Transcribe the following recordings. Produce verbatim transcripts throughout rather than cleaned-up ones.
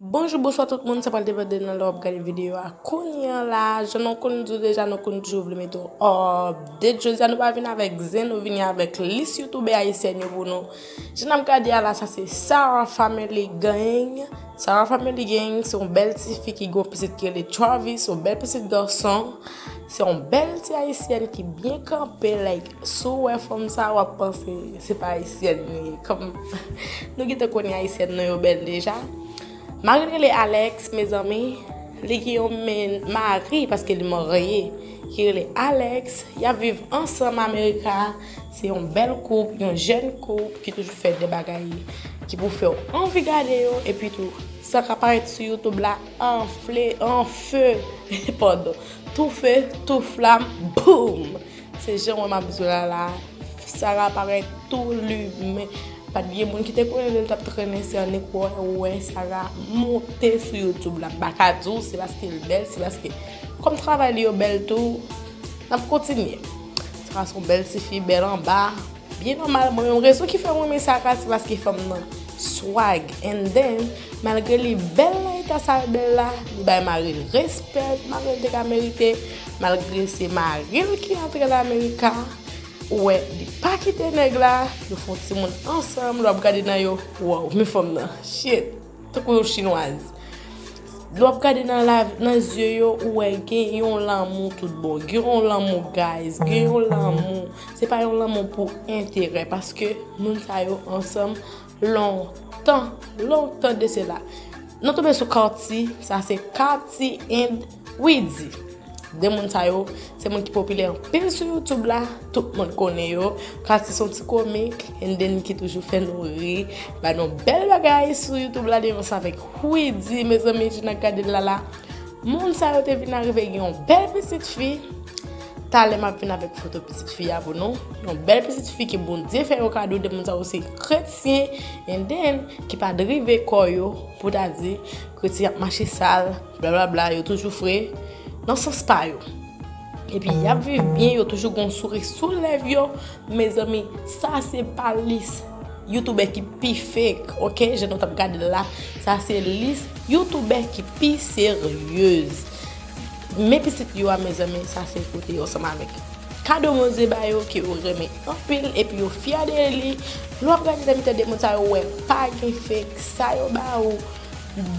Bonjou, bonswa tout moun, sa pral depande nan lè w ap gade videyo a. Kounye a la, jan nou konn di w deja, nou konn toujou vle mete w update. Jodi a nou pa vin avèk zen, nou vini avèk lis youtubè ayisyèn yo pou nou. Jan n ap gade a la, sa se Sarah Family Gang. Sarah Family Gang se yon bèl ti fi ki gen yon pitit ki rele Travis, yon bèl pitit gason. Se yon bèl ti ayisyèn ki byen kanpe, like, si w wè fanm sa, w ap panse se pa ayisyèn li ye. Kòm nou gentan konnen ayisyèn nou yo bèl deja. Mari l rele Alex, mezanmi. Li gen yon men mari, paske li marye, ki rele Alex. Y ap viv ansanm Amerika. Se yon bèl koup, yon jèn koup ki toujou fè de bagay ki pou fè w anvi gade yo. Epi tou, sa k ap parèt sou YouTube la, anfle, anfe, padon, toufe, tou flam, boum! Se jan w wè m ap di w la la, Sarah parèt tou limen. Pa t gen moun ki te konnen lè l t ap trennen sè annik wè, wè Sarah monte sou YouTube la. M pa ka di w se paske l bèl, se paske kòm travay li yo bèl tou, n ap kontinye. Sarah se yon bèl ti fi, bèl anba, byen nòmal. Mwen menm, rezon ki fè m renmen Sarah, se paske fanm nan swag. And then, malgre li bèl nan eta sa l bèl la, li bay mari l respè mari l te ka merite. Malgre se mari l ki antre l Amerika, ou wè, li pa kite nèg la, yo fè yon timoun ansanm, lè w ap gade nan yo, waw, men fanm nan, shit, tankou yon chinwaz. Lè w ap gade nan la, nan zye yo, ou wè gen yon lanmou tout bon. Gen yon lanmou, guys. Gen yon lanmou. Se pa yon lanmou pou enterè. Paske moun sa yo ansanm lontan. Lontan de sela. Nou tonbe sou Carti. Sa se Carti and Widy. De moun sa yo, se moun ki popilè anpil sou YouTube la, tout moun konnen yo. Carti se yon ti komik, and then ki toujou fè nou ri, ba nou bèl bagay sou YouTube la, devan sa avèk Widy, mezanmi, jan n ap gade l la la. Moun sa yo te vin arive gen yon bèl pitit fi. Talè m ap vin avèk foto pitit fi a pou nou. Yon bèl pitit fi ke Bondye fè yo kado, de moun sa yo se kretyen, and then ki pa drive kò yo, pou ta di, kretyen ap mache sal, blablabla, yo toujou fre nan sans pa yo. Epi y ap viv byen, yo toujou gon souri sou lèv yo. Mezanmi, sa se pa lis youtubè ki pi fake, oke? Jan nou t ap gade l la, sa se lis youtubè ki pi seryez. Men pitit yo a, mezanmi, sa se kote yo ansanm avèk kado Bondye ba yo, ke yo renmen anpil, epi yo fyè de li. Lè w ap gade nan mitan de moun sa yo, ou wè pa gen fake, sa yo ba ou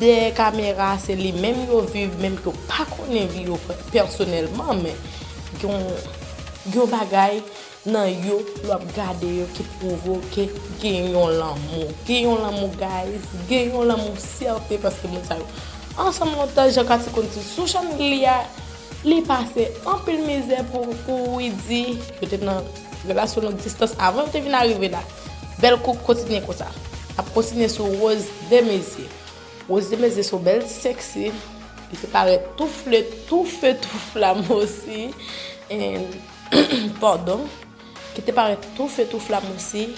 dèyè kamera, se li menm yo viv, menm ke w pa konnen vi yo pèsonèlman, men gen yon, gen yon bagay nan yo, lè w ap gade yo, ki pwouve w ke gen yon lanmou. Gen yon lanmou, guys. Gen yon lanmou sèten, paske moun sa yo ansanm lontan, jan Carti konn di sou chanèl li a, li pase anpil mizè pou, pou Widy. Yo te nan relasyon long distans avan yo te vin arive la. Bèl koup, kontinye konsa. N ap kontinye sou Rose Desmaizières. Rose Desmaizières se yon bèl ti sexy. Li te parèt tou fle, tou fe, tou flam osi. And, pardon. Ki te parèt tou fe, tou flam osi.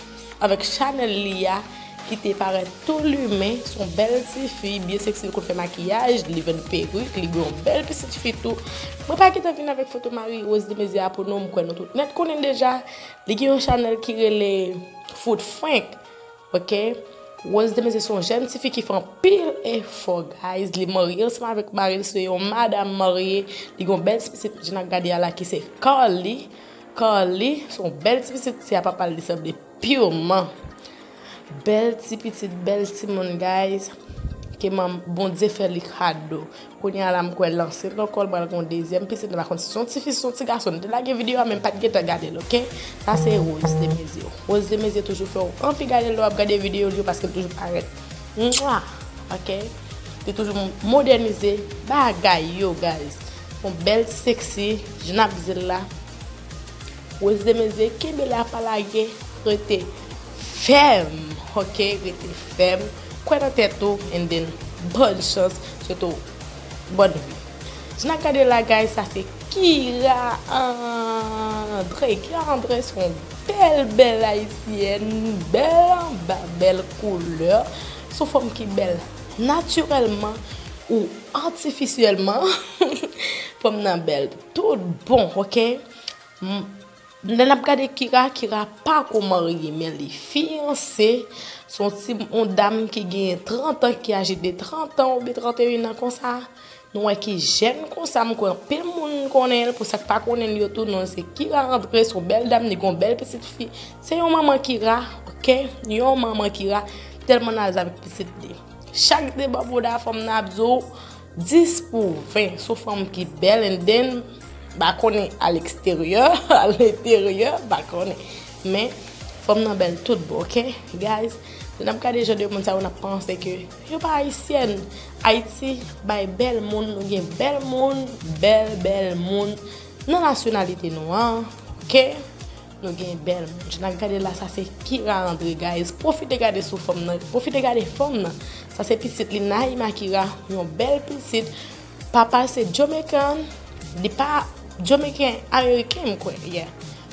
Avèk chanèl li a, ki te parèt tou limen. Se yon bèl ti fi, byen sexy, li konn fè makiyaj, li vann perik, li gen yon bèl pitit fi tou. Mwen pa gentan vin avèk foto mari Rose Desmaizières a pou nou, m kwè nou tout nèt konnen l deja. Li gen yon chanèl ki rele Food Frank. Oke? Rose Desmaizières se yon jèn ti fi ki fè anpil efò, guys. Li marye ansanm avèk mari l, se yon madanm marye. Li gen yon bèl ti pitit, jan n ap gade a la, ki se Carly. Carly, se yon bèl ti pitit, se a papa l li sanble piman. Bèl ti pitit, bèl timoun, guys. Ke manm, Bondye fè li kado. Kounye a la, m kwè l ansent ankò, l pral gen yon dezyèm pitit, m pa konn si se yon ti fi, si se yon ti gason. M te lage videyo a, men m pa t gentan gade l, oke? Sa se Rose Desmaizières. Rose Desmaizières toujou fè w anvi gade l lè w ap gade videyo l yo, paske l toujou parèt. Mwa! Oke? Li toujou modènize bagay yo, guys. Yon bèl ti sexy, jan n ap di l la. Rose Desmaizières, kenbe la, pa lage, rete fèm, oke, rete fèm, kwè nan tèt ou, and then, bòn chans, swete w bòn vi. Jan n ap gade la, guys, sa se Kira André. Kira André se yon bèl, bèl ayisyèn, bèl anba, bèl koulè, se yon fanm ki bèl natirèlman ou atifisyèlman. Fanm nan bèl tout bon, oke? M, Lè n ap gade Kira, Kira pa ko marye, men li fiyanse. Se yon ti, yon dam ki gen trant an, ki aje de trant an oubyen trannteyen an konsa. Nou wè ki jèn konsa, m kwè anpil moun konnen l. Pou sa k pa konnen l yo tou, non l se Kira André, se yon bèl dam, li gen yon bèl pitit fi. Se yon manman Kira, oke? Yon manman Kira, tèlman alèz avèk pitit li. Chak de bò bouda fanm nan ap di w dis pou ven sou fanm ki bèl, and then, m pa konnen a leksteryè, a lenteryè, m pa konnen. Men, fanm nan bèl tout bon, oke? Guys, lè n ap gade jan de moun sa yo, n ap panse ke yo pa ayisyèn. Ayiti bay bèl moun, nou gen bèl moun, bèl, bèl moun nan nasyonalite nou an, oke? Nou gen bèl moun. Jan n ap gade la, sa se Kira André, guys. Pwofite gade sou fanm nan. Pwofite gade fanm nan. Sa se pitit li, Naïma Kira. Yon bèl pitit. Papa l se Jamaican. Li pa Jamaican, Ameriken, m kwè. Yeah.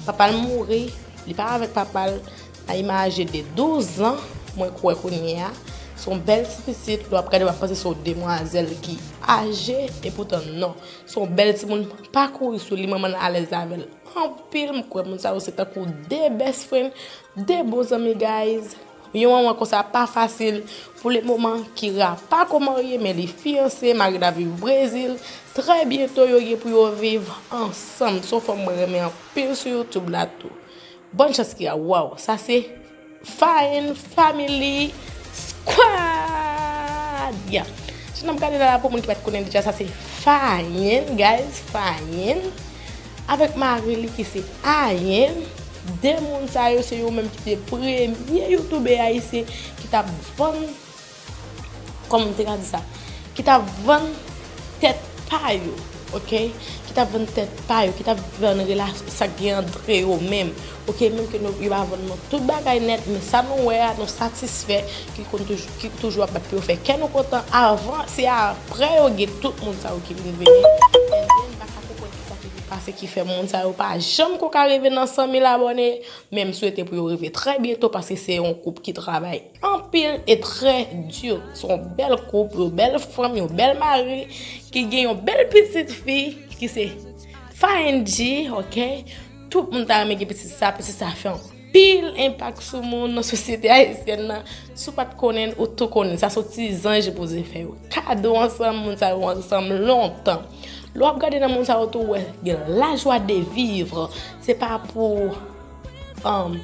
Papa l mouri. Li pa avèk papa l. Naïma aje de douz an. Mwen kwè kounye a. Se yon bèl ti pitit. Lè w ap gade, w ap panse se yon demwazèl ki aje. Epoutan, non. Se yon bèl timoun. Pa kouri sou li. Manman l alèz avè l anpil. M kwè moun sa yo se tankou de best friend, de bon zanmi, guys. Yon manman konsa pa fasil. Pou le moman, Kira pa ko marye, men li fiyanse, mari l ap viv Brezil. Trè byento, yo gen pou yo viv ansanm. Se yon fanm mwen renmen anpil sou YouTube la tou. Bòn chans, Kira. Waw, sa se Fine Family Squad! Yeah. Jan n ap gade la, la, pou moun ki pa t konnen deja, sa se Fine, guys, Fine. Avèk mari li ki se Ayen. De moun sa yo, se yo menm ki te premye youtube ayisyen ki t ap vann, kòman m te ka di sa? Ki t ap vann tèt pa yo, oke? Ki t ap vann tèt pa yo, ki t ap vann relasyon, sa k gen antre yo menm, oke? Menm ke nou, yo pa vann nou tout bagay nèt, men sa nou wè a, nou satisfè, ki konn toujou, ki toujou ap bat pou yo fè kè nou kontan. Avan, se apre yo gen tout moun sa yo ki vin vini. And then, m pa ka konprann kisa ki vin pase ki fè moun sa yo pa janm ko ka rive nan san mil abòne, men m swete pou yo rive trè byento paske se yon koup ki travay anpil e trè di. Se yon bèl koup, yon bèl fanm, yon bèl mari ki gen yon bèl pitit fi ki se Fine G, oke? Tout moun ta renmen gen pitit sa, pitit sa fè anpil enpak sou moun nan sosyete ayisyèn nan. Si w pa t konnen l, ou tou konnen l. Sa se yon ti zanj li poze fè yo kado ansanm, moun sa yo ansanm lontan. Lè w ap gade nan moun sa yo tou, w wè gen la joie de vivre. Se pa pou, um,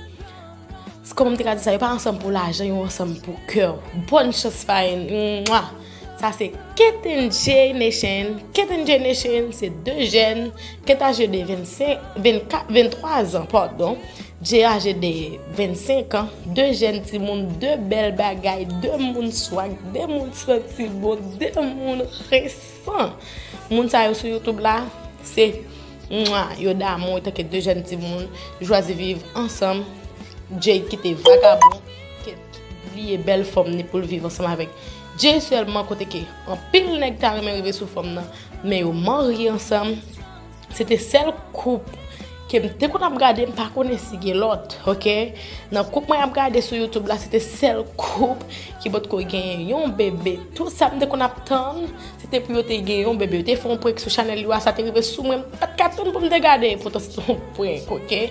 kòman m te ka di sa, yo pa ansanm pou lajan, yo ansanm pou kè. Bòn chans, Fine. Mwa! Sa se Kate and Jay Nation. Kate and Jay Nation, se de jèn. Kate aje de vennsenk, vennkat, venntwa zan, padon. Jay aje de vennsenk an. De jèn timoun, de bèl bagay, de moun swag, de moun santi bon, de moun resan. Moun sa yo sou YouTube la, se mwa, yo damou, yo tanke de jèn timoun, jwazi viv ansanm. Jay kite vagabon, Kate bliye bèl fanm ni pou l viv ansanm avèk Jay sèlman, kote ke anpil nèg ta renmen rive sou fanm nan, men yo marye ansanm. Se te sèl koup ke m te konn ap gade, m pa konnen si gen lòt, oke? Nan koup mwen ap gade sou YouTube la, se te sèl koup ki potko genyen yon bebe. Tout sa m te konn ap tann, se te pou yo te gen yon bebe. Yo te fè yon prank sou chanèl yo a, sa te rive sou mwen, m pa t ka tann pou m te gade, poutan se te yon prank, oke?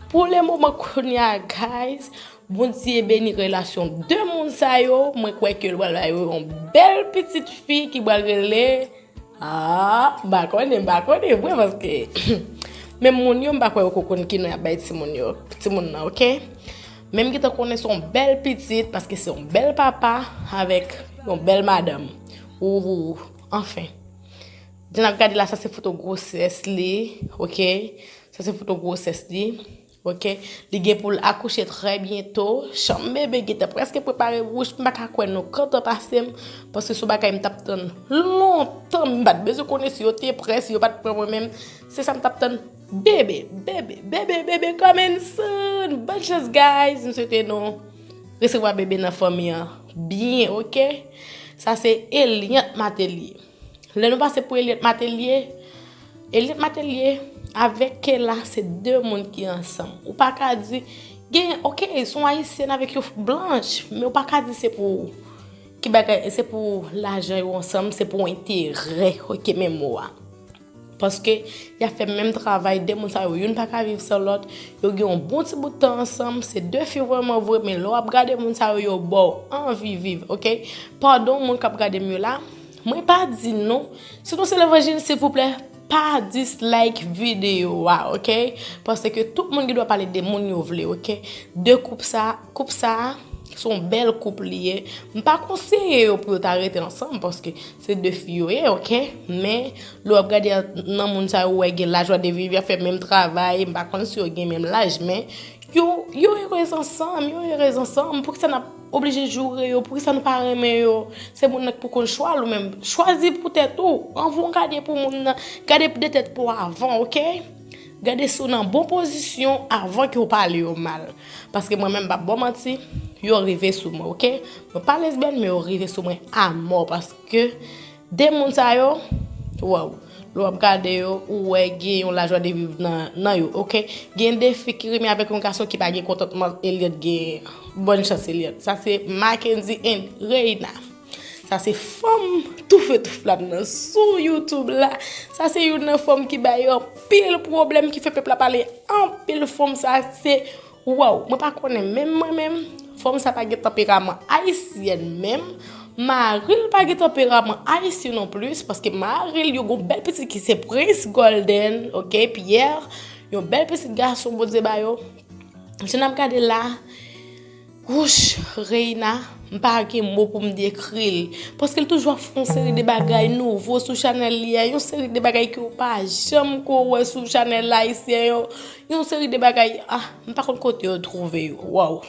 Pou le moman kounye a, guys, Bondye beni relasyon de moun sa yo, mwen kwè ke l pral ba yo yon bèl pitit fi ki pral rele, ah, m pa konnen, m pa konnen vre, paske menm moun yo, m pa kwè yo ko konn ki non y ap bay timoun yo, timoun nan, oke? Men m gentan konnen se yon bèl pitit, paske se yon bèl papa avèk yon bèl madanm. Ou, anfen. Jan n ap gade la, sa se foto gwosès li, oke? Sa se foto gwosès li. Oke, li gen pou l akouche trè byento. Chanm bebe gentan prèske prepare. Wouch, m pa ka kwè non, kan tan pase m, paske se yon bagay m t ap tann lontan. M pa t bezwen konnen si yo te prè, si yo pa t prè, mwen menm, se sa m t ap tann. Bebe, bebe, bebe, bebe coming soon. Bòn chans, guys. M swete nou resevwa bebe nan fanmi an byen, oke? Sa se Eliante Matelier. Lè nou pase pou Eliante Matelier, Eliante Matelier avèk Kela se de moun ki ansanm. Ou pa ka di, gen, oke, se yon ayisyèn avèk yon blanch, men ou pa ka di se pou ki bagay, se pou lajan yo ansanm, se pou enterè, oke, men mo a. Paske y ap fè menm travay, de moun sa yo, youn pa ka viv san lòt. Yo gen yon bon ti bout tan ansanm, se de fi vrèman vre, men lè w ap gade moun sa yo, yo ba w anvi viv, oke? Padon, moun k ap gade m yo la, mwen pa di non. Si nou se levanjil, silvouplè, pa dislike videyo a, oke? Paske tout moun gen dwa pale de moun yo vle, oke? De koup sa, koup sa, se yon bèl koup li ye. M pa konseye yo pou yo ta rete ansanm, paske se de fi yo ye, oke? Men, lè w ap gade nan moun sa yo, ou wè gen lajwa de viv, y ap fè menm travay, m pa konn si yo gen menm laj, men yo, yo erez ansanm, yo erez ansanm. Poukisa n ap oblije joure yo? Poukisa nou pa renmen yo? Se moun nan k pou konn chwa l ou menm. Chwazi pou tèt ou. Anvan w gade pou moun nan, gade de tèt pa w avan, oke? Gade si w nan bon pozisyon avan ke w pale yo mal. Paske mwen menm, m p ap ba w manti, yo rive sou mwen, oke? Mwen pa lesbyèn, men yo rive sou mwen amò, paske de moun sa yo, waw, lè w ap gade yo, ou wè gen yon lajwa de viv nan, nan yo, oke? Gen de fi ki renmen avèk yon gason ki pa gen kontantman Eliot gen. Bòn chans, Eliot. Sa se Mackenzie and Reina. Sa se fanm toufe touf la nan sou YouTube la. Sa se youn nan fanm ki bay anpil pwoblèm, ki fè pèp la pale anpil. Fanm sa se, waw, mwen pa konnen menm mwen menm. Fanm sa pa gen tanperaman ayisyèn menm. Mari l pa gen tanperaman ayisyen non plis, paske mari l, yo gon bèl pitit ki se Prince Golden, oke, Pierre. Yon bèl pitit gason Bondye ba yo. Jan n ap gade la, wouch, Reina, m pa gen mo pou m dekri l. Paske l toujou ap fè yon seri de bagay nouvo sou chanèl li a, yon seri de bagay ke w pa janm ko wè sou chanèl ayisyen yo, yon seri de bagay, ah, m pa konn kote yo twouve yo. Waw.